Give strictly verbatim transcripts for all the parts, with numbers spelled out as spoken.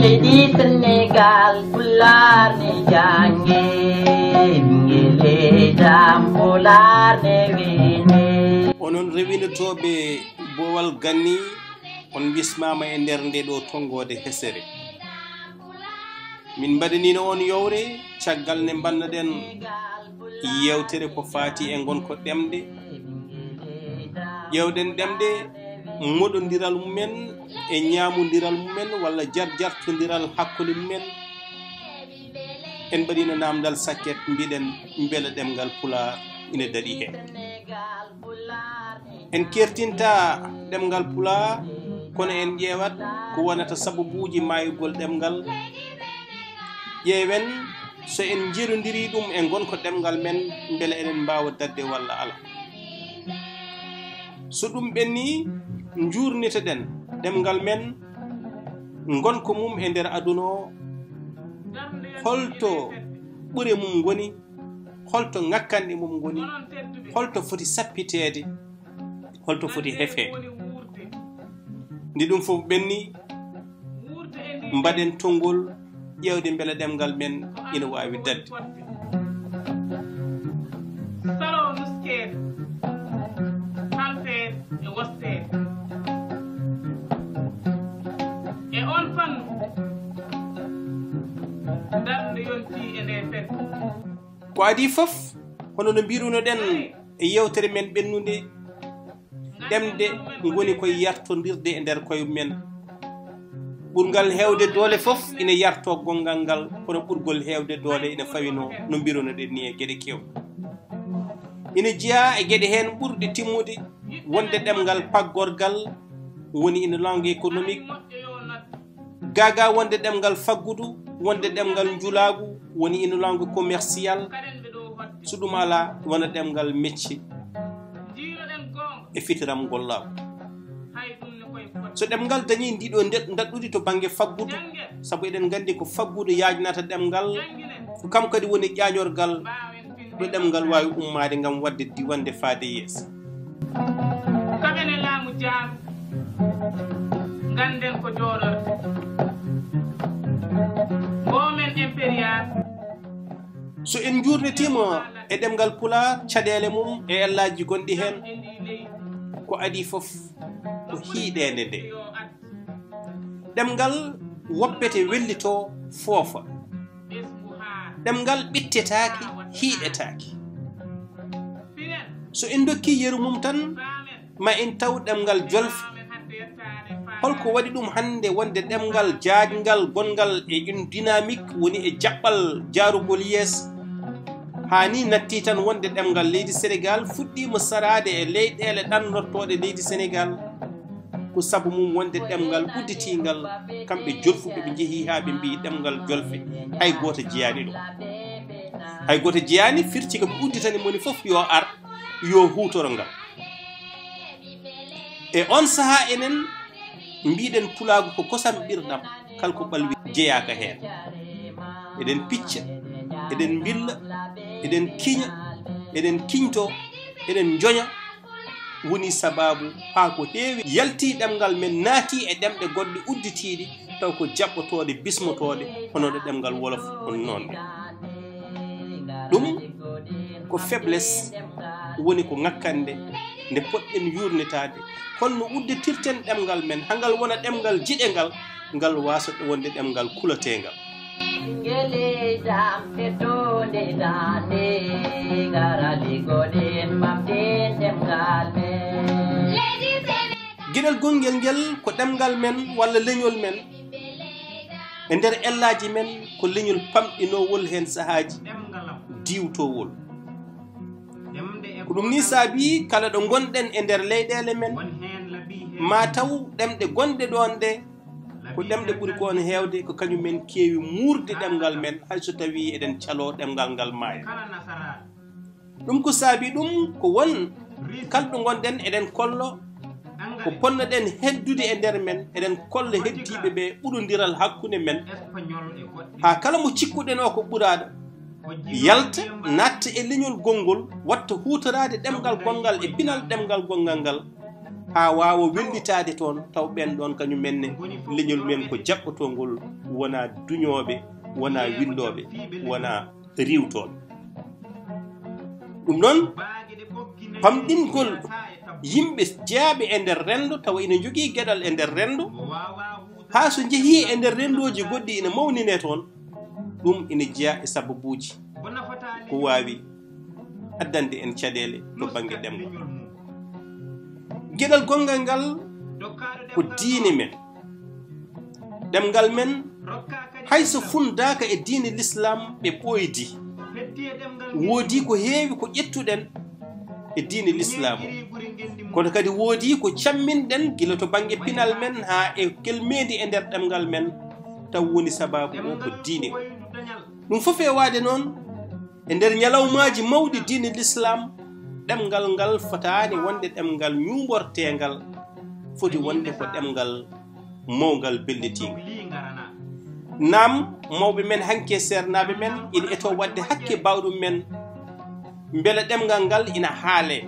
Leydi Senegaal, Pulaar ne jannge, ɓinngel e jam, Pulaar ne wine. Onon rewinotooɓe boowal ganni, on bismaama e nder nde ɗo tonngoode hesere. Min mbaɗaniino on yowre caggal nde mbannoɗen yewtere ko faati e ngonko ɗemɗe. Ƴeewɗen ɗemɗe, moɗondiral mumen e ñaamondiral mumen walla jarjartondiral hakkunde mumen. En mbaɗiino naamndal sakket, mbiɗen mbele ɗemngal Pulaar ina daɗi heen. En keertinta ɗemngal Pulaar, kono en ƴeewat ko wonata sababuuji maayugol ɗemngal. Ƴeewen so en njirondirii ɗum e ngonko ɗemngal men, mbele eɗen mbaawa daɗde walla alaa. So ɗum ɓennii, njuurnitoɗen ɗemngal men, ngonko mum e nder aduna o, holto ɓure mum ngoni, holto ŋakkanɗe mum ngoni, holto foti sappiteede, holto foti hefeede. Nde ɗum fof ɓenni, mbaɗen tonngol ƴeewde mbele ɗemngal men ina waawi daɗde. Salo nuskeede, halfeede e wosteede. E oon fannu, darnde yontii e ndee fedde. Ko adii fof, hono no mbirunoɗen e yewtere men ɓennunde, ɗemɗe ngoni koye yartondirde e nder koye men. Ɓurngal heewde doole fof ina yarto gonngal ngal, kono ɓurgol heewde doole ina fawino no mbirunoɗen ni e geɗe keewɗe. Ina jeyaa e geɗe heen ɓurɗe timmude, wonde ɗemngal paggorgal, woni une langue économique, gaagaa wonde ɗemngal faggudu, wonde ɗemngal njulaagu, woni une langue commerciale, so ɗum alaa, wona ɗemngal mecce e fitiram gollaagu. So ɗemngal dañii ndiɗo nde-, ndaɗɗudi to bannge faggudu, sabu eɗen nganndi ko faggudu yaajnata ɗemngal, ko kam kadi woni ƴaañorgal ɗo ɗemngal waawi ummaade ngam waɗde diwande faade yeeso. Kaɓene laamu jaaɓi, ngannden ko jooɗorde. Mboomen impérial. So en njuurnitiima e ɗemngal Pulaar, caɗeele mum e ellaaji gonɗi heen, ko adii fof ko hiiɗeende nde. Ɗemngal woppete, wellitoo, foofa. Ɗemngal ɓittetaake, hiiɗetaake. So en ndokkii yeru mum tan, ma en taw ɗemngal jolfe. Holko waɗi ɗum hannde wonde ɗemngal jaajngal, gonngal e une dynamique, woni e jaɓɓal jaarugol yeeso? Haa ni natti tan wonde ɗemngal leydi Senegaal fuɗɗiima saraade e leyɗeele ɗannortooɗe leydi Senegaal. Ko sabu mum wonde ɗemngal udditiingal, kamɓe jolfuɓe ɓe njehii haa ɓe mbiyi ɗemngal jolfe, hay gooto jeyaani ɗum. Hay gooto jeyaani, firti ko ɓe udditani moni fof yo ar, yo huutoro ngal. E on sahaa enen mbiɗen pulaagu ko kosam ɓirɗam, kala ko ɓalwi jeyaaka heen. Eɗen picca, eɗen mbilla, eɗen kiña, eɗen kiñto, eɗen njoña. Woni sabaabu haa ko heewi yalti ɗemngal men, naati e ɗemɗe goɗɗe udditiiɗe, taw ko jaɓɓotooɗe, bismotooɗe, hono ɗo ɗemngal Wolof on noon. Ɗum ko faiblesse, woni ko ŋakkannde nde poɗɗen yuurnitaade. Holno udditirten ɗemngal men, haa ngal wona ɗemngal jiɗengal, ngal waasa wonde ɗemngal kulateengal. Ngele jam ɓe doole daande, ngara ligoɗen mamɗen ɗemngal men. Geɗel gonngel ngel ko ɗemngal men walla leñol men. E nder ellaaji men ko leñol pamɗinoowol heen sahaaji, diwtoowol. Ko ɗum ni saabi kala ɗo ngonɗen e nder leyɗeele men, ma taw ɗemɗe gonɗe ɗoon ɗe ko ɗemɗe ɓuri ko on heewde, ko kañum men keewi muurde ɗemngal men, hay so tawii eɗen caloo ɗemngal ngal maaya. Ɗum ko saabi ɗum ko won kala ɗo ngonɗen eɗen kollo ko ponnoɗen heddude e nder men, eɗen kolla heddiiɓe ɓe ɓurondiral hakkunde men, haa kala mo cikkuɗen o ko ɓuraaɗo yalta, natta e leñol gonngol, watta huutoraade ɗemngal gonngal e pinal ɗemngal gonngal ngal, haa waawa wellitaade toon, taw ɓeen ɗoon kañum en ne leñol men ko jaɓɓotoongol, wonaa duñooɓe, wonaa willooɓe, wonaa riiwtooɓe. Ɗum noon, pamɗingol yimɓe jeyaaɓe e nder renndo, tawa ina njogii geɗal e nder renndo, haa so njehii e nder renndooji goɗɗi ina mawninee toon, ɗum ina jeyaa e sababuuji ko waawi addande en caɗeele to bannge ɗemngal. Geɗal gonngal ngal ko diine men. Ɗemngal men, hay so funndaaka e diine Lislaam, ɓe ɓooydi. Woodii ko heewi ko ƴettuɗen e diine Lislaam o. Kono kadi woodii ko camminɗen gila to bannge pinal men haa e kelmeendi e nder ɗemngal men, taw woni sabaabu o ko diine o. Ɗum fof feewaade noon, e nder ñalawmaaji mawɗi diine Lislaam, ɗemngal ngal fotaani wonde ɗemngal ñuumborteengal, foti wonde ko ɗemngal mawngal bellitiingal. Naam, mawɓe men hanki e seernaaɓe men ina etoo waɗde hakke baawɗum men, mbela ɗemngal ngal ina haalee.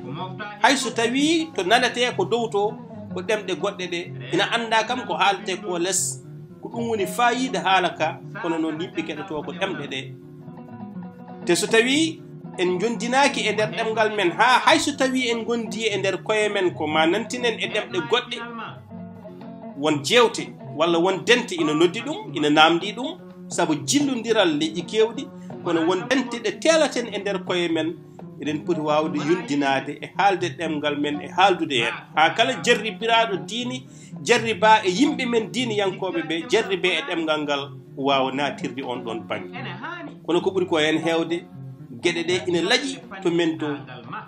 Hay so tawii to nanetee ko dow to, ko ɗemɗe goɗɗe ɗe ina anndaa kam ko haaletee ko les, ko ɗum woni faayiida haala ka, kono noon yimɓe keɗotoo ko ɗemɗe ɗe. Te so tawii en njondinaaki e nder ɗemngal men, haa hay so tawii en ngondii e nder koye men ko ma nantinen e ɗemɗe goɗɗe, won jeewte walla won dente ina noddi ɗum, ina naamndii ɗum, sabu jillondiral leƴƴi keewɗi, kono won dente ɗe teelaten e nder koye men, eɗen poti waawde yondinaade e haalde ɗemngal men e haaldude heen. Haa kala jarribiraaɗo diine, jarribaa e yimɓe men diiniyankooɓe ɓe, jarribee e ɗemngal ngal, waawa naatirde oon ɗoon bannge. Kono ko ɓuri ko heen heewde, geɗe ɗe ina laƴi to men to,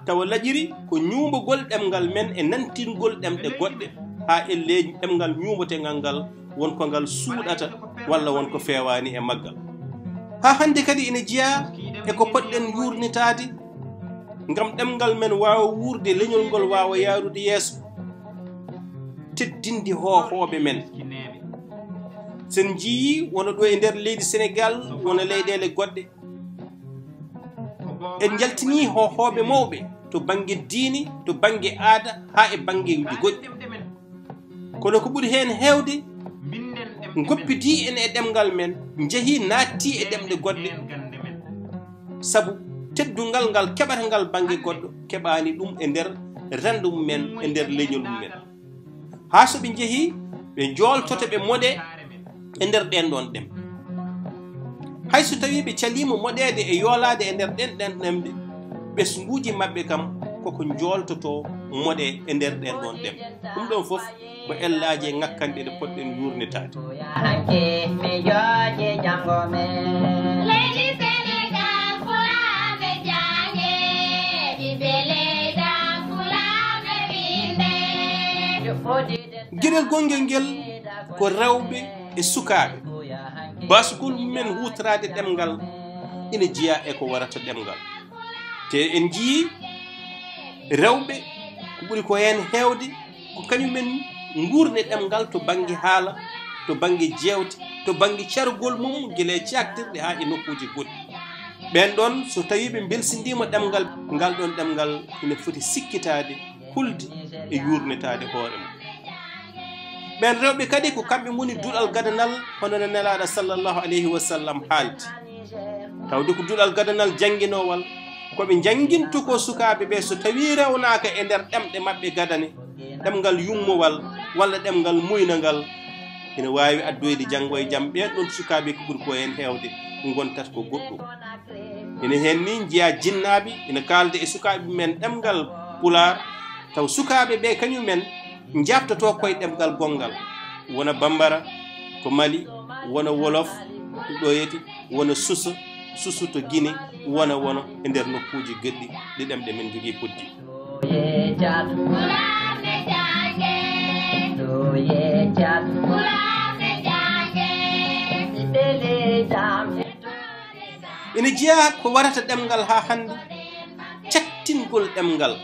tawa laƴiri ko ñuumbogol ɗemngal men e nantingol ɗemɗe goɗɗe, haa ellee ɗemngal ñuumbotengal ngal won ko ngal suuɗata walla won ko feewaani e maggal. Haa hannde kadi ina jeyaa e ko potɗen yuurnitaade ngam ɗemngal men waawa wuurde, leñol ngol waawa yaarude yeeso, teddinde hoohooɓe men. Sen njiyii wona ɗo e nder leydi Senegaal, wona leyɗeele goɗɗe, en njaltinii hoohooɓe mawɓe to bannge diine, to bannge aada, haa e banngeeji goɗɗi. Kono ko ɓuri heen heewde, ngoppidii en e ɗemngal men, njehii naattii e ɗemɗe goɗɗe. Sabu teddungal ngal keɓata ngal bannge goɗɗo, keɓaani ɗum e nder renndo mum en, e nder leñol mum en. Haa so ɓe njehii, ɓe njooltoto, ɓe moɗee e nder ɗeen ɗoon ɗemɗe. Hay so tawii ɓe caliima moɗeede e yoolaade e nder ɗeen ɗoon ɗemɗe, ɓesnguuji maɓɓe kam koko njooltotoo moɗee e nder ɗeen ɗoon ɗemɗe. Ɗum ɗoon fof ko ellaaji e ŋakkanɗe ɗe potɗen yuurnitaade. Hanki mi jooɗi janngo men. Leydi Senegaal, Fulaaɓe jannge, ɓiɓɓe leydi am, Fulaaɓe winnde. Geɗel gonngel ngel ko rewɓe e sukaaɓe. Basgol mum en huutoraade ɗemngal ina jeyaa e ko warata ɗemngal. Te en njiyii rewɓe ko ɓuri ko heen heewde ko kañum en nguurni ɗemngal to bannge haala, to bannge jeewte, to bannge cargol mum, gila e caaktirɗe haa e nokkuuji goɗɗi. Ɓeen ɗoon, so tawii ɓe mbelsindiima ɗemngal, ngal ɗoon ɗemngal ina foti sikkitaade, hulde e yuurnitaade hoore mum. Ɓeen rewɓe kadi ko kamɓe ngoni duɗal gadanal, hono no Nelaaɗo sallallahu alayhi wa sallam haaldi. Tawde ko duɗal gadanal jannginoowal, ko ɓe njannginta ko sukaaɓe ɓe, so tawii rewnaaka e nder ɗemɗe maɓɓe gadane, ɗemngal yummowal walla ɗemngal muynangal, ina waawi addoyde janngo e jam ɓeen ɗoon sukaaɓe ko ɓuri ko heen heewde ngontata ko goɗɗum. Ina heen ni njiyaa jinnaaɓe ina kaalda e sukaaɓe men ɗemngal Pulaar, taw sukaaɓe ɓe kañum en njaabtotoo koye ɗemngal gonngal, wona Bambara to Mali, wona Wolof to Ɗoyeti, wona Susa, Susu to Gine, wona wona e nder nokkuuji goɗɗi ɗi ɗemɗe men njogii puɗɗi. Ina jeyaa ko warata ɗemngal haa hannde, cattingol ɗemngal.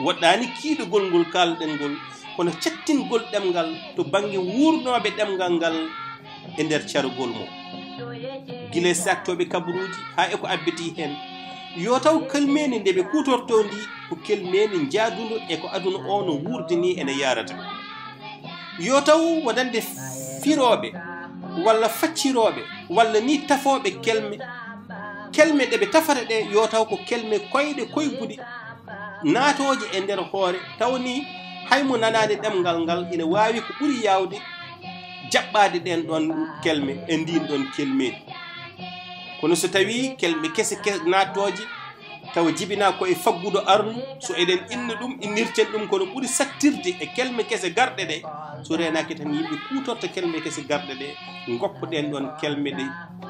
Woɗɗaani kiiɗugol ngol kaalɗen ngol, kono cattingol ɗemngal to bannge wuurnooɓe ɗemngal ngal e nder carugol mo. Gila e saaktooɓe kabaruuji haa e ko abbitii heen. Yo taw kelmeeni nde ɓe kuutortoo ndi ko kelmeeni njaadundo e ko aduna o no wuurdi ni ene yaarata. Yo taw wonande firooɓe walla faccirooɓe walla ni tafooɓe kelme, kelme ɗe ɓe tafata ɗe yo taw ko kelme koyɗe koyguɗe naatooje e nder hoore, taw ni hay mo nanaani ɗemngal ngal ina waawi ko ɓuri yaawde jaɓɓaade ɗeen ɗoon kelme e ndiin ɗoon kelmeeni. Kono so tawii kelme kese ke-, naattooje tawa jibinaa ko e faggudu arnu, so eɗen inna ɗum, innirten ɗum kono ɓuri sattirde e kelme kese garɗe ɗe. So reenaaki tan yimɓe kuutorta kelme kese garɗe ɗe, ngoppo ɗeen ɗoon kelme ɗe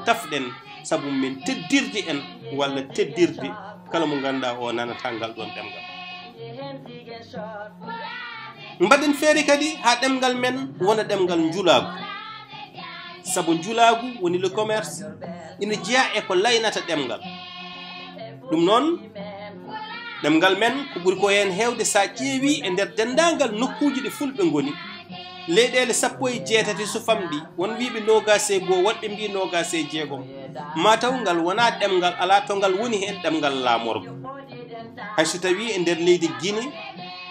tafɗen, sabu men teddirde en walla teddirde kala mo ngannduɗaa o nanata ngal ɗoon ɗemngal. Mbaɗen feere kadi haa ɗemngal men wona ɗemngal njulaagu. Sabu njulaagu woni le commerce, ina jeyaa e ko laynata ɗemngal. Ɗum noon, ɗemngal men ko ɓuri ko heen heewde so a ƴeewii e nder denndaangal nokkuuji ɗi fulɓe ngoni, leyɗeele sappo e jeetati so famɗi, won wiyɓe noogaas e goo, woɗɓe mbii noogaas e jeegom. Ma taw ngal wonaa ɗemngal, alaa to ngal woni heen ɗemngal laamorgo. Hay so tawii e nder leydi Gine,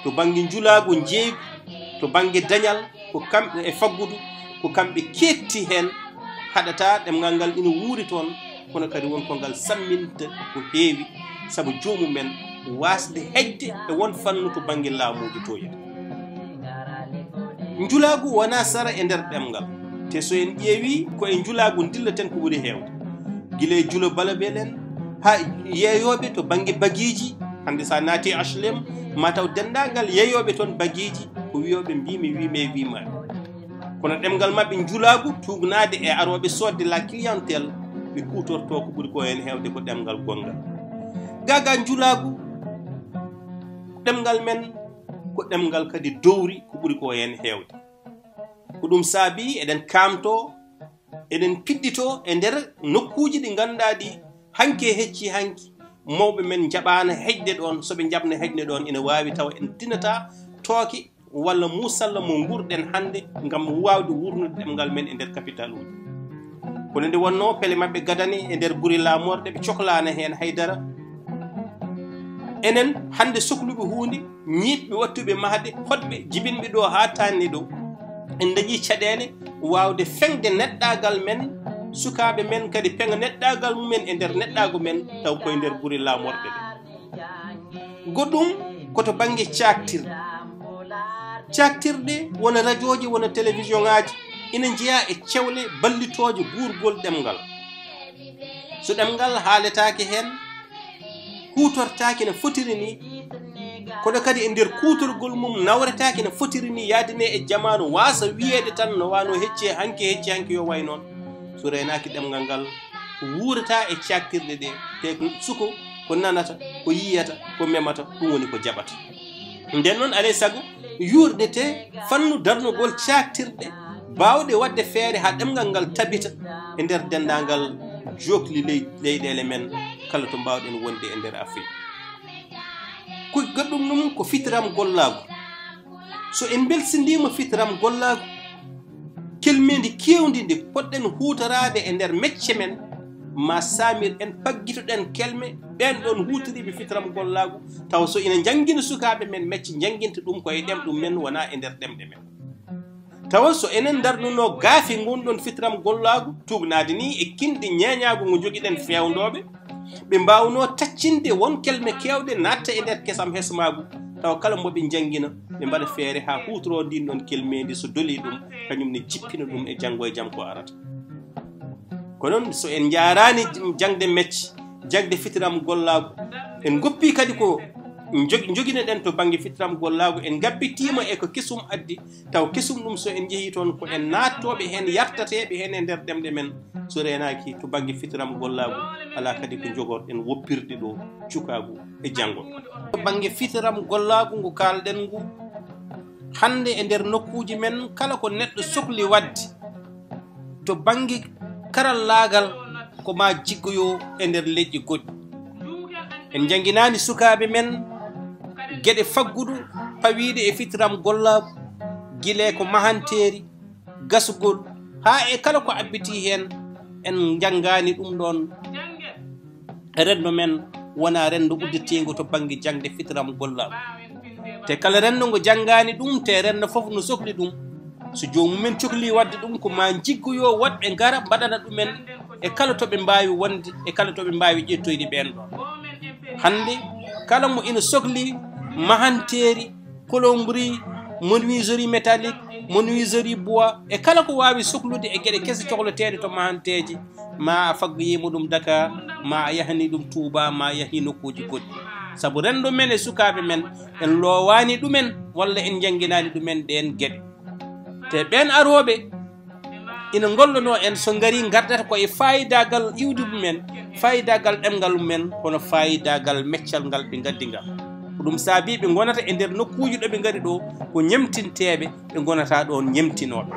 to bannge njulaagu, njeeygu, to bannge dañal, ko kamɓe e faggudu, ko kamɓe keetti heen, haɗata ɗemngal ngal ina wuuri toon, kono kadi won ko ngal samminta ko heewi, sabu joomum en waasde heƴde e won fannu to bannge laamuuji toyata. Njulaagu wonaa sara e nder ɗemngal, te so en ƴeewii ko e njulaagu ndillaten ko ɓuri heewde. Gila e julo balabel en, haa yeeyooɓe to bannge bagiiji, hannde so a naati H L M, ma taw denndaangal yeeyooɓe toon bagiiji ko wiyooɓe mbiimi, wiimi e wiimaaɓe. Kono ɗemngal maɓɓe njulaagu tuugnaade e arooɓe soodde la clientèle, ɓe kuutortoo ko ɓuri ko heen heewde ko ɗemngal gonngal. Gaa gaa njulaagu, ɗemngal men ko ɗemngal kadi dowri ko ɓuri ko heen heewde. Ko ɗum saabi eɗen kaamtoo, eɗen piɗɗitoo e nder nokkuuji ɗi ngannduɗaa ɗi hanki e hecci hanki, mawɓe men njaɓaana heƴde ɗoon, so ɓe njaɓna heƴde ɗoon ina waawi tawa en tinata tooke walla muusalla mo nguurɗen hannde ngam waawde wuurnude ɗemngal men e nder kapitaluuji. Kono nde wonnoo pele maɓɓe gadane e nder gure laamorɗe, ɓe coklaana heen hay dara. Enen hannde sokluɓe huunde, ñiiɓɓe, waɗtuɓe mahde, hoɗɓe, jibinɓe ɗo haa taanni ɗo, en dañii caɗeele waawde feŋde neɗɗaagal men, sukaaɓe men kadi peŋa neɗɗaagal mumen e nder neɗɗaagu men, taw koye nder gure laamorɗe ɗe. Goɗɗum ko to bannge caaktirɗe. Caaktirɗe wona rajooji, wona télévision ŋaaji, ina njeyaa e cewle ballitooje guurgol ɗemngal. So ɗemngal haaletaake heen, huutortaake no fotiri ni, kono kadi e nder kuutorgol mum nawretaake no fotiri ni, yaadine e jamaanu waasa wiyeede tan no wano hecci e hanki, hecci e hanki yo way noon. So reenaaki ɗemngal ngal wuurata e caaktirɗe ɗe, te suko ko nanata, ko yiyata, ko memata, ɗum woni ko jaɓata. Nden noon, alay sago, yuurnitee fannu darnugol caaktirɗe baawɗe waɗde feere haa ɗemngal ngal tabita e nder denndaangal jookli ley-, leyɗeele men, kala to mbaawɗen wonde e nder Afrik. Ko goɗɗum ɗum ko fitiram gollaagu. So en mbelsindiima fitiram gollaagu, kelmeendi keewndi ndi potɗen huutoraade e nder mecce men, ma saamir en paggitoɗen kelme ɓeen ɗoon huutoriiɓe fitiram gollaagu, tawa so ina njanngina sukaaɓe men mecce, njannginta ɗum ko e ɗemɗe men, wonaa e nder ɗemɗe men. Tawa so enen ndarnunoo gaafe ngon ɗoon fitiram gollaagu, tuugnaade ni e kinɗi ñeeñaagu ngu njogiɗen feewndooɓe, ɓe mbaawnoo taccinde won kelme keewɗe naatta e nder kesam hesmaagu, tawa kala mo ɓe njanngina, ɓe mbaɗa feere haa huutoroo ndiin ɗoon kelmeendi, so dolii ɗum, kañum ne jippina ɗum e janngo e jam ko arata. Ko noon, so en njaaraani jaŋde mecce, jaŋde fitiram gollaagu, en ngoppii kadi ko Njog-, njogino-ɗen to bannge fitiram gollaagu, en ngabbitiima e ko kesum addi, taw kesum ɗum so en njehii toon ko en naattooɓe heen, yartateeɓe heen e nder ɗemɗe men. So reenaaki to bannge fitiram gollaagu, alaa kadi ko njogor-ɗen woppirde ɗo cukaagu e janngo. To bannge fitiram gollaagu ngu kaal-ɗen ngu, hannde e nder nokkuuji men kala ko neɗɗo sokli waɗde, to bannge karallaagal ko maa jiggoyoo e nder leƴƴi goɗɗi. En njannginaani sukaaɓe men geɗe faggudu pawiiɗe e fitiram gollaagu, gila e ko mahanteeri, gasugol, haa e kala ko abbitii heen, en njanngaani ɗum ɗoon. Renndo men wonaa renndo udditiingo to bannge jaŋde fitiram gollaagu. Te kala renndo ngo janngaani ɗum, te renndo fof no sokli ɗum. So joomum en coklii waɗde ɗum, ko maa njiggoyoo woɗɓe ngara mbaɗana ɗum en e kala to ɓe mbaawi wonde, e kala to ɓe mbaawi ƴettoyde ɓeen ɗoon. Hannde, kala mo ina sokli mahanteeri, plomberie, menuiserie métallique, menuiserie bois, e kala ko waawi soklude e geɗe kese cohleteeɗe to mahanteeji, ma a faggoyiima ɗum Dakar, ma a yahanii ɗum Touba, ma a yahii nokkuuji goɗɗi. Sabu renndo men e sukaaɓe men, en loowaani ɗumen walla en njannginaani ɗumen ɗeen geɗe. Te ɓeen arooɓe ina ngollonoo en, so ngarii, ngardata ko e faayidaagal iwdi mumen, faayidaagal ɗemngal mumen, kono faayidaagal meccal ngal ɓe ngaddi ngal. Ko ɗum saabii ɓe ngonata e nder nokkuuji ɗo ɓe ngari ɗo ko ñemtinteeɓe, ɓe ngonata ɗoon ñemtinooɓe.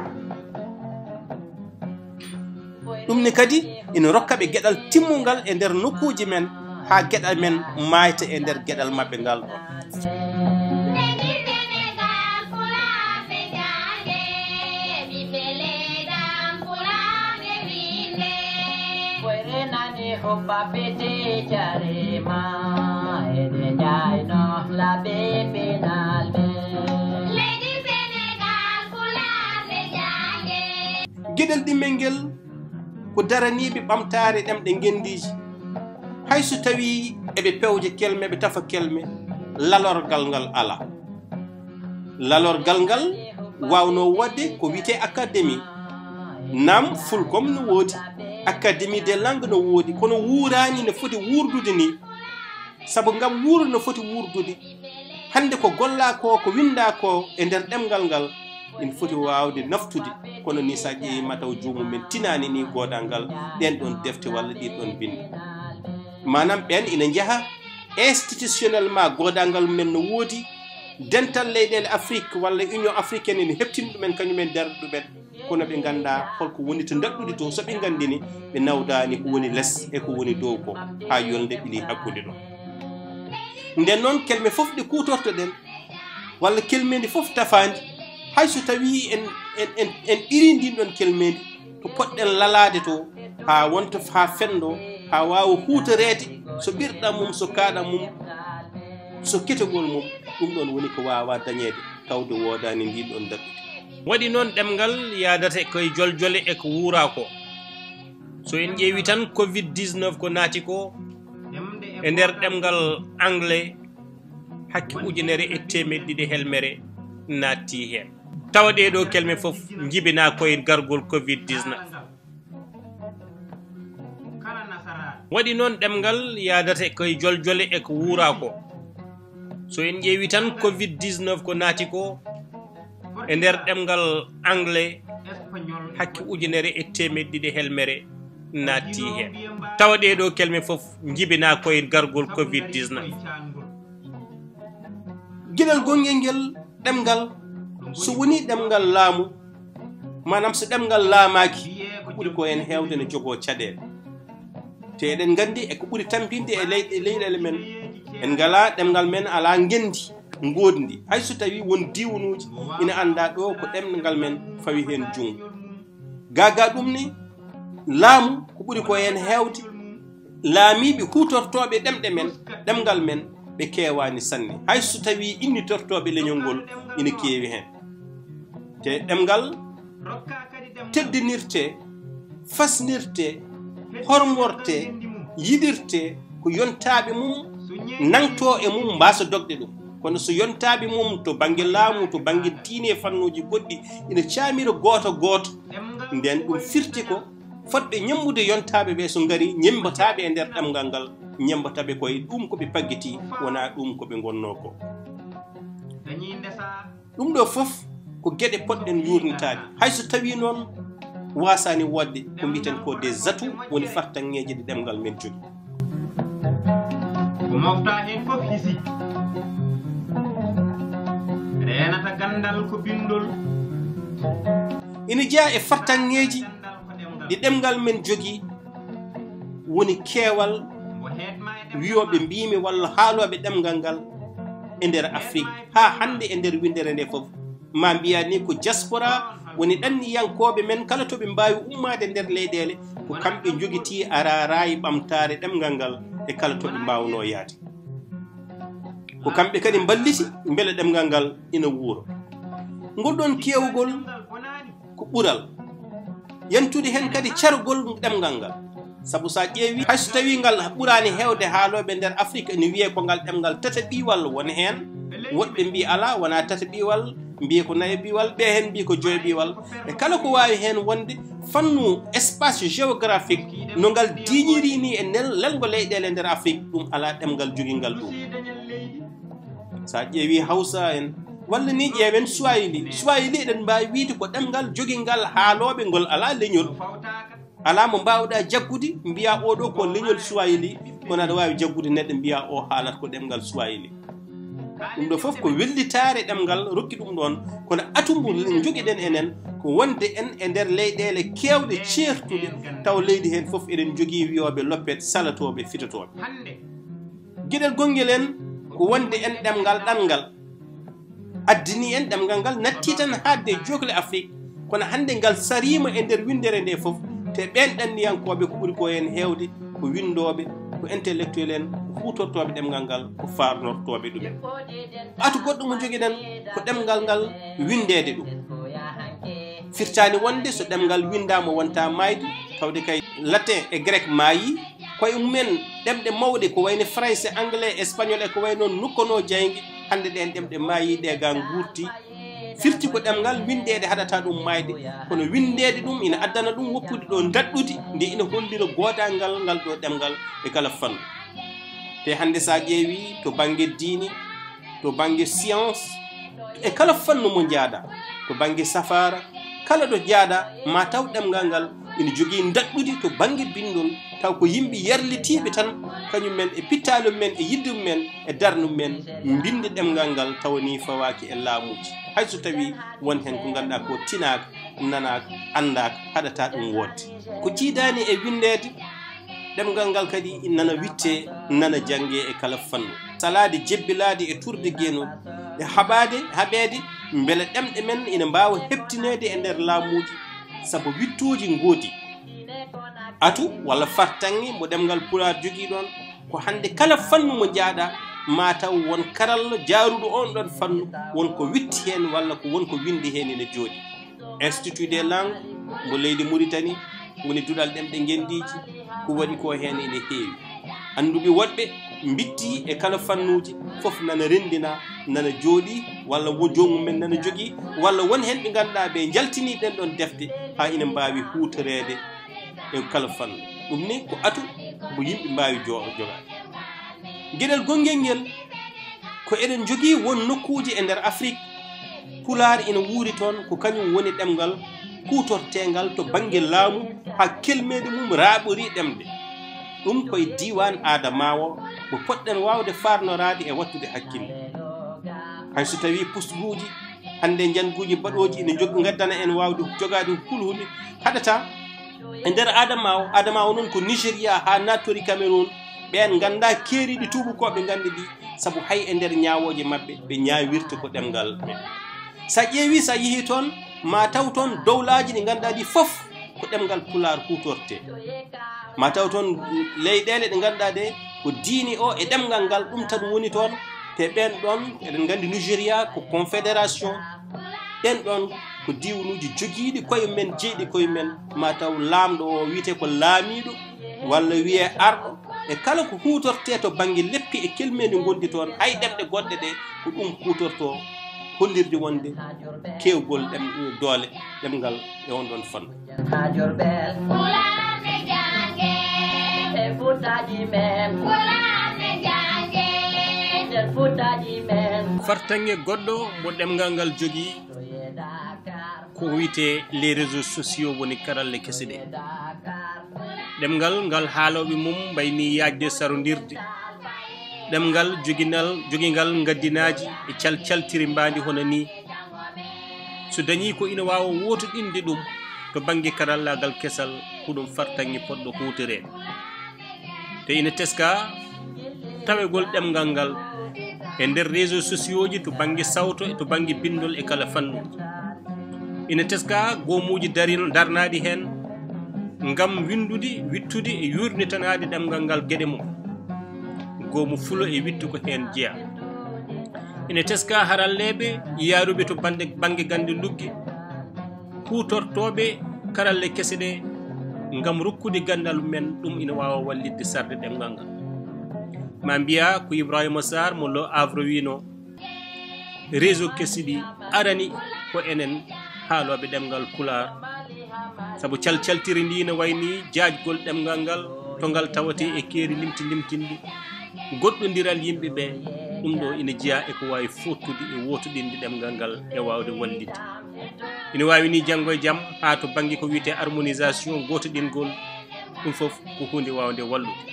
Ɗum ne kadi ina rokka ɓe geɗal timmungal e nder nokkuuji men, haa geɗal men maayta e nder geɗal maɓɓe ngal ɗoon. Koyre nani hoppa fete carema, eɗe njayno laɓe penal ɓe. Leydi Senegal, Pulaar ɓe jaage. Geɗel ɗimmel ngel ko daraniiɓe ɓamtaare ɗemɗe ngenndiiji. Hay so tawii eɓe pewja kelme, eɓe tafa kelme, lalorgal ngal alaa. Lalorgal ngal waawnoo waɗde ko wiyetee académie. Naam, Fulcom no woodi, Académie des langues no woodi, kono wuuraani no foti wuurdude ni. Sabu ngam wuurdu no foti wuurdude, hannde ko gollaa ko, ko winndaa ko e nder ɗemngal ngal, ina foti waawde naftude. Kono ni, so a ƴeewii, mataw joomum en tinaani ni goodal ngal ɗeen ɗoon defte walla ɗiin ɗoon binndi. Maanaam, ɓeen ina njaha institutionnellement, goodal ngal mumen no woodi, Dental Leyɗeele Afrik walla Union Africaine ene heɓtini ɗumen, kañum en darde ɗumen, kono ɓe nganndaa hol ko woni to ndaɗɗudi to. So ɓe nganndini, ɓe nawdaani ko woni les e ko woni dow ko, haa yolnde ɓili hakkunde ɗo. Nden noon, kelme fof ɗe kuutortoɗen, walla kelmeendi fof tafaandi, hay so tawii en, en, en, en ɓirii ndiin ɗoon kelmeendi, to potɗen lalaade to, haa wonta haa fenndo, haa waawa huutoreede, so ɓirɗam mum, so kaaɗam mum, so ketogol mum, ɗum ɗoon woni ko waawaa dañeede, tawde woodaani ndiin ɗoon daɗɗudi. Waɗi noon, ɗemngal yaadata ko e joljole e ko wuuraa ko. So en ƴeewii tan, covid dix-neuf ko naati ko, e nder ɗemngal anglais, hakke ujunere e teemedde ɗiɗi helmere naattii heen. Tawa ɗee ɗoo kelme fof njibinaa ko e gargol covid dix-neuf. Waɗi noon, ɗemngal yaadata ko e joljole e ko wuuraa ko. So en ƴeewii tan, covid dix-neuf ko naati ko, e nder ɗemngal anglais, hakke ujunere e teemedde ɗiɗi helmere naattii heen. Tawa ɗee ɗoo kelme fof njibinaa ko e gargol covid dix-neuf. Geɗal gonngel ngel, ɗemngal, so wonii ɗemngal laamu, maanaam so ɗemngal laamaaki, ko ɓuri ko heen heewde ne jogoo caɗeele. Te eɗen nganndi e ko ɓuri tampinde e leyɗe, leyɗeele men, en ngalaa, ɗemngal men alaa ngenndi ngoodndi. Hay so tawii won diiwanuuji ina anndaa ɗo ko ɗemngal men fawi heen junngo. Gaa gaa ɗum ni, laamu ko ɓuri ko heen heewde, laamiiɓe huutortooɓe ɗemɗe men, ɗemngal men, ɓe keewaani sanne. Hay so tawii innitortooɓe leñol ngol ina keewi heen. Te ɗemngal teddinirtee, fasnirtee, hormortee, yiɗirtee, ko yontaaɓe mum nangtoo e mum, mbaasa dogde ɗum. Kono so yontaaɓe mum to bannge laamu, to bannge diine e fannuuji goɗɗi ina caamira gooto gooto, nden ɗum firti ko fotɓe ñemmbude yontaaɓe ɓe so ngari ñemmbataaɓe e nder ɗemngal ngal, ñemmbataɓe koye ɗum ko ɓe paggiti, wonaa ɗum ko ɓe ngonnoo ko. Ɗum ɗo fof ko geɗe potɗen yuurnitaade, hay so tawii noon waasaani woodde ko mbiiten ko des atouts, woni fartaŋŋeeji ɗi ɗemngal men jogii. Ko mofta heen fof hisi. Reenata ganndal ko binndol. Ina jeyaa e fartaŋŋeeji ɗi ɗemngal men jogii, woni keewal wiyooɓe mbiimi walla haalooɓe ɗemngal ngal e nder Afrik. Haa hannde e nder winndere nde fof, ma mbiya ni ko diaspora, woni ɗanniyankooɓe men kala to ɓe mbaawi ummaade nder leyɗeele, ko kamɓe njogitii araaraay ɓamtaare ɗemngal ngal e kala to ɓe mbaawnoo yahde. Ko kamɓe kadi mballiti mbele ɗemngal ngal ina wuuro. Ngol ɗoon keewgol ko ɓural. Yantude heen kadi cargol ɗemngal ngal. Sabu so a ƴeewi, hay so tawii ngal ɓuraani heewde haalooɓe nder Afrik, ene wiyee ko ngal ɗemngal tataɓiwal, won heen woɗɓe mbii alaa, wonaa tataɓiwal, mbii ko nayaɓiwal, ɓe heen mbii ko joyaɓiwal. E kala ko waawi heen wonde, fannu espace géographique, no ngal diiñiri ni e nel-, lelngo leyɗeele nder Afrik, ɗum alaa ɗemngal jogingal ɗum. So a ƴeewi Hawsa en, walla ni ƴeewen Swahili. Swahili eɗen mbaawi wiyde ko ɗemngal jogingal haalooɓe ngol alaa leñol. Alaa mo mbaawɗaa jaggude, mbiyaa oo ɗoo ko leñol Swahili, kono aɗa waawi jaggude neɗɗo, mbiyaa o haalata ko ɗemngal Swahili. Ɗum ɗo fof ko wellitaare ɗemngal rokki ɗum ɗoon, kono atout mo njogiɗen enen ko wonde en e nder leyɗeele keewɗe ceertuɗe, taw leydi heen fof eɗen njogii wiyooɓe loppet, salatooɓe, fitotooɓe. Geɗel gongel en ko wonde en ɗemngal ɗanngal. Addini en ɗemngal ngal natti tan haaɗde e jookle Afrik, kono hannde ngal sariima e nder winndere nde fof, te ɓeen ɗanniyankooɓe ko ɓuri ko heen heewde ko winndooɓe, ko intellectuel en, ko huutortooɓe ɗemngal ngal, ko faarnortooɓe ɗum en. Atout goɗɗo mo njogiɗen ko ɗemngal ngal winndeede ɗum. Firtaani wonde so ɗemngal winndaama wonta maayde, tawde kay latin e grec maayii, koye mumen ɗemɗe mawɗe ko wayno français, anglais, espagnol e ko wayi noon nukkanoo jaaynge, hannde ɗeen ɗemɗe maayii, ɗe ga nguurti. Firti ko ɗemngal winndeede haɗata ɗum maayde, kono winndeede ɗum ina addana ɗum woppude ɗo ndaɗɗudi, nde ina hollira goodaangal ngal ɗo ɗemngal e kala fannu. Te hannde so a ƴeewi to bannge diine, to bannge science, e kala fannu mo njaaɗa, to bannge safaara, kala ɗo njaaɗa, ma taw ɗemngal ngal ina jogii ndaɗɗudi to bannge binndol, taw ko yimɓe yarlitiiɓe tan, kañum men e pittaali men e yidde mum men e darnde mum men, mbinnda ɗemngal ngal tawa ni fawaaki e laamuuji. Hay so tawii won heen ko ngannduɗaa ko tinaaka, nanaaka, anndaaka, haɗata ɗum woodde. Ko jiidaani e winndeede, ɗemngal ngal kadi nana witte, nana jannge e kala fannu. Salaade jebbilaade e turde geno, e haɓaade, haɓeede, mbele ɗemɗe men ina mbaawa heɓtineede e nder laamuuji, sabu wittooji ngoodi. Atout walla fartaŋŋe mo ɗemngal Pulaar jogii ɗoon, ko hannde kala fannu mo njaaɗa, ma taw won karallo jaaruɗo oon ɗoon fannu, won ko witti heen walla ko won ko winndi heen ina jooɗi. Institut des langues mo leydi Mauritanie woni duɗal ɗemɗe ngenndiiji, ko waɗi ko heen ene heewi. Annduɓe woɗɓe mbitti e kala fannuuji fof nana renndina, nana jooɗi, walla wo joomum men nana jogii, walla won heen ɓe ngannduɗaa ɓe njaltinii ɗeen ɗoon defte haa ina mbaawi huutoreede e kala fannu. Ɗum ni ko atout mo yimɓe mbaawi jo-, jogaade. Geɗel gonngel ngel, ko eɗen njogii won nokkuuji e nder Afrik, Pulaar ina wuuri toon, ko kañum woni ɗemngal kuutorteengal to bannge laamu haa kelmeeli mum raaɓorii ɗemɗe. Ɗum ko e diiwaan Adamawa mo potɗen waawde faarnoraade e waɗtude hakkille. Hay so tawii pusguuji hannde, njannguuji baɗooji ina njog-, ngaddana en waawde jogaade hulhuli, haɗata e nder Adamawa, Adamawa noon ko Nigeria haa naattori Cameroun, ɓeen nganndaa keeriiɗi tuubakooɓe ngannde ɗi, sabu hay e nder ñaawooje maɓɓe, ɓe ñaawirta ko ɗemngal men. So a ƴeewi, so a yehi toon, ma taw toon dowlaaji ɗi ngannduɗaa ɗi fof ko ɗemngal Pulaar kuutortee. Ma taw toon leyɗeele ɗe ngannduɗaa ɗe ko diine o e ɗemngal ngal ɗum tan woni toon, te ɓeen ɗoon, eɗen nganndi Nigeria ko confédération. Ɓeen ɗoon ko diiwanuuji jogiiɗi koye men, jeyɗi koye men, ma taw laamɗo o wiyetee ko laamiiɗo, walla wiyee arɗo, e kala ko huutortee to bannge leppi e kelmeendi ngonndi toon, hay ɗemɗe goɗɗe ɗe ko ɗum kuutortoo. hollirde wonde keewgol ɗem doole ɗemngal e on ɗon fannu. Fartaŋŋe goɗɗo mo ɗemngal ngal jogii ko wiyetee les réseaux sociaux, woni karalle kese ɗe. Ɗemngal ngal haalooɓe mum mbayni yaajde sarondirde. Ɗemngal joginal, jogingal ngaddinaaji e calcaltiri mbaandi hono nii. So dañii ko ina waawa wootoɗinde ɗum to bannge karallaagal kesal, ko ɗum fartaŋŋe potɗo huutoreede. Te ina teskaa tawegol ɗemngal ngal e nder réseaux sociaux ji to bannge sawto e to bannge binndol e kala fannuuji. Ina teskaa goomuuji darino-, darnaaɗi heen ngam winndude, wittude e yuurnitanaade ɗemngal ngal geɗe mum. Goomu fulo e wittu ko heen jeyaa. Ina teskaa haralleeɓe yaaruɓe to bannde, bannge gannde lugge, huutortooɓe karalle kese ɗe ngam rokkude ganndal men, ɗum ina waawa wallitde sarde ɗemngal ngal. Ma mbiyaa ko Ibrahima Sarr mo Le Havre wiino, réseau kesi ɗi arani ko enen haalooɓe ɗemngal Pulaar. Sabu calcaltiri ndi ina wayni jaajgol ɗemngal ngal, to ngal tawatee e keeri limti limtinɗi, goɗɗondiral yimɓe ɓe, ɗum ɗo ina jeyaa e ko waawi fooɗtude e wootoɗinde ɗemngal ngal e waawde wallitde. Ina waawi ni janngo e jam haa to bannge ko wiyetee harmonisation, gootoɗingol, ɗum fof ko huunde waawnde wallude.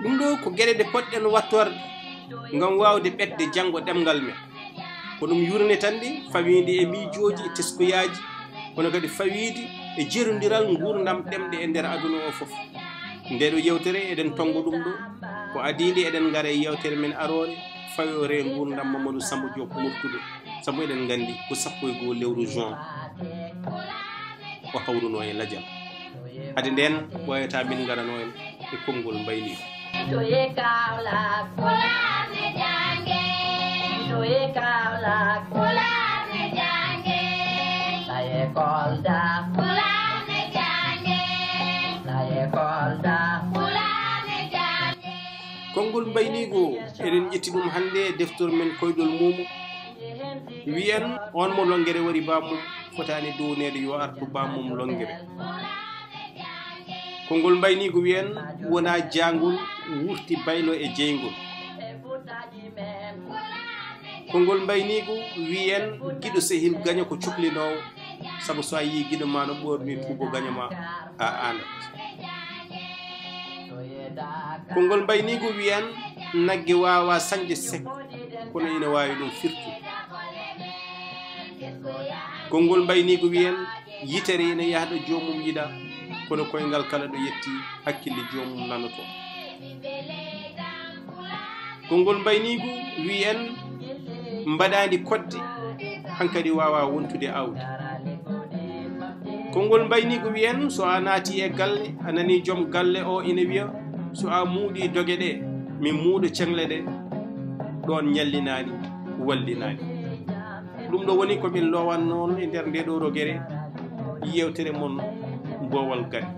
Ɗum ɗo ko geɗe ɗe potɗen wattorde ngam waawde ɓetde janngo ɗemngal men. Ko ɗum yurmetanɗe fawiinde e miijooji e teskuyaji, kono kadi fawiide e jerondiral nguurndam ɗemɗe e nder aduna o fof. Nde ɗo yewtere eɗen tonngo ɗum ɗo, ko adii nde eɗen ngara e yewtere men aroore, fayoore e nguurndam Mamadou Samba Diop Murtude, sabu eɗen nganndi ko sappo e goo lewru juin o hawruno e lajal. Hade ndeen, ɓooyataa min ngaranoo en e konngol mbayniiko. Konngol mbayniigu, eɗen ƴetti ɗum hannde e deftere men Koyɗol Muumo. Wiyen, on mo lonngere wari bammum, fotaani duwneede yo artu bammum lonngere. Konngol mbayniigu wiyen, wonaa jaangol wurti baylo e jeyngol. Konngol mbayniigu wiyen, giɗo sehil gaño ko cuklinoowo, sabu so a yii giɗo ma no ɓoorni tuubo gaño ma, a aanat. Konngol mbayniigu wiyen, nagge waawa sañde sekko, kono ina waawi ɗum firtude. Konngol mbayniigu wiyen, yitere ina yahda joomum yiɗa, kono koyngal kala ɗo yetti, hakkille joomum nanoto. Konngol mbayniigu wiyen, mbaɗaandi kodde, hankadi waawa wontude aawdi. Konngol mbayniigu wiyen, so a naati e galle, a nani joom galle o ina wiya, so a muuɗi doge ɗe, mi muuɗo ceŋle ɗe, ɗoon ñallinaani, wallinaani. Ɗum ɗo woni ko min lowanno on e nder nde ɗo rogere, yewtere mon Boowal Gane.